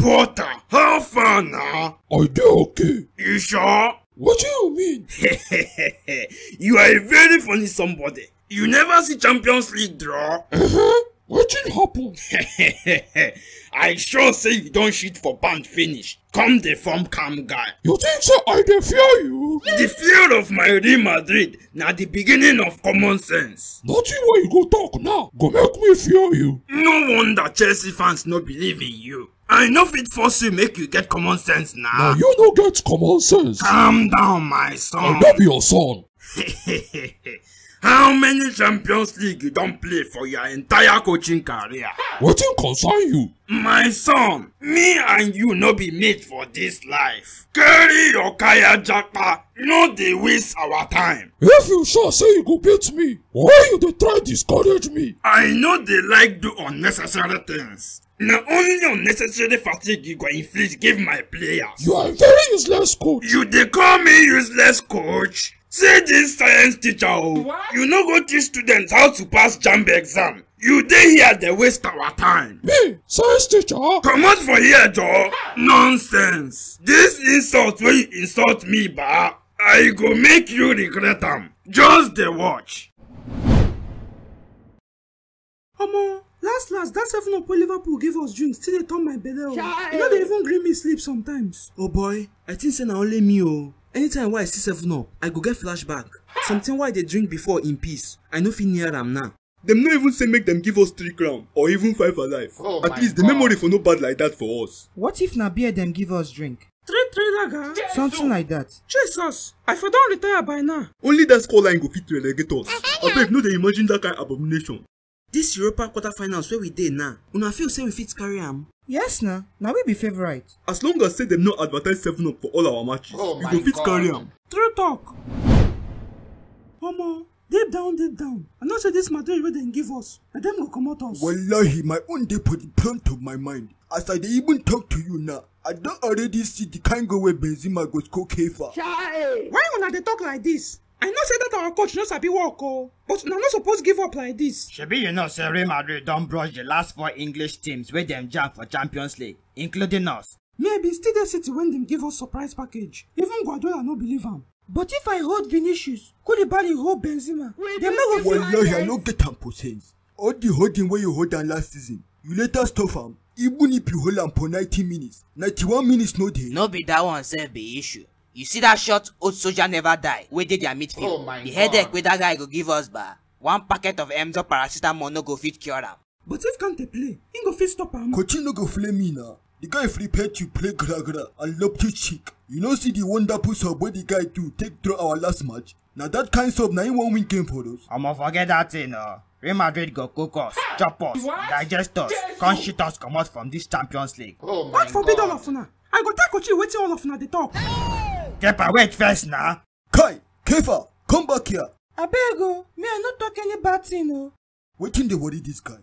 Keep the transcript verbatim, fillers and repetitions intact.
Porter, how far now? I dey okay. You sure? What do you mean? You are a very funny somebody. You never see Champions League draw? Uh-huh. Wetin happen? I sure say you don shit for pant finish. Come dey form calm guy. You think say I dey fear you? The fear of my Real Madrid na the beginning of common sense. Nothing wey you go talk now go make me fear you. No wonder Chelsea fans no believe in you. I no fit force you make you get common sense na. Na you no get common sense. Calm down, my son. I no be your son. How many Champions League you don play for your entire coaching career? Wetin concern you? My son, me and you no be mate for this life. Carry your kaya japa, no dey waste our time. If you sure say you go beat me, why you dey try discourage me? I no dey like do unnecessary things. Na only unnecessary fatigue you go inflict give my players. You are a very useless coach. You dey call me useless coach? See this science teacher o. What? You no go teach students how to pass jamb exam. You dey here dey waste our time. Me, science teacher? Comot for here, Joe. Nonsense. This insult wey you insult me, ba, I go make you regret am. Just dey watch. Omo, last last, that seven up wey Liverpool give us drink still dey turn my belle o. Chai. E no dey even gree me sleep sometimes. Oh boy, I think say na only me o. Anytime wey I see seven up, I go get flashback. Something wey I dey drink before in peace, I no fit near am now. Dem no even say make dem give us three crown or even five alive. Oh my God. At least the memory for no bad like that for us. What if na beer dem give us drink? Three three lager? Something like that. Jesus, I for don retire by now. Only that score line go fit relegate us. Abeg, no dey imagine that kind abomination. This Europa quarterfinals wey we dey now, una feel say we fit carry am? Yes na, na we be favourite. As long as say dem no advertise seven up for all our matches, we go fit carry am. True talk. Omo, deep down, deep down, I know say this Madrid wey dem give us, na dem go comot us. Wallahi, my own dey for the front of my mind. As I dey even talk to you now, I don already see the kind goal wey Benzema go score Kepa. Why una dey talk like this? I know say that our coach no sabi work o, but una no suppose give up like this. Shebi you know say Real Madrid don brush the last four English teams wey dem jam for Champions League, including us. Me, I bin still dey City when dem give us surprise package. Even Guardiola no believe am. But if I hold Vinicius, Koulibaly hold Benzema, dem no go fit. Wallahi, I no get am for sense. All the holding wey you hold am last season, you later stop am. Even if you hold am for ninety minutes, ninety-one minutes no dey. No be that one sef be issue. You see that shot old soldier never die wey dey their midfield? Oh my God. The headache wey that guy go give us, ba. One packet of Emzor paracetamol no go fit cure am. But if Kante play, he go fit stop am. Coutinho no go play me na. The guy free pet you play gra gra and love to chick. You no see the wonderful sub wey the guy do take draw our last match? Na that kind sub na him wan win game for us. Omo, forget that thing o. Real Madrid go cook us, chop us, digest us, come shit us comot from this Champions League. Oh my God. God forbid all of una. I go tell Kochi wetin all of una dey talk. Kepa, wait first na. Kai, Kepa, come back here. Abeg o, me I no talk any bad thing o. Wetin dey worry this guy?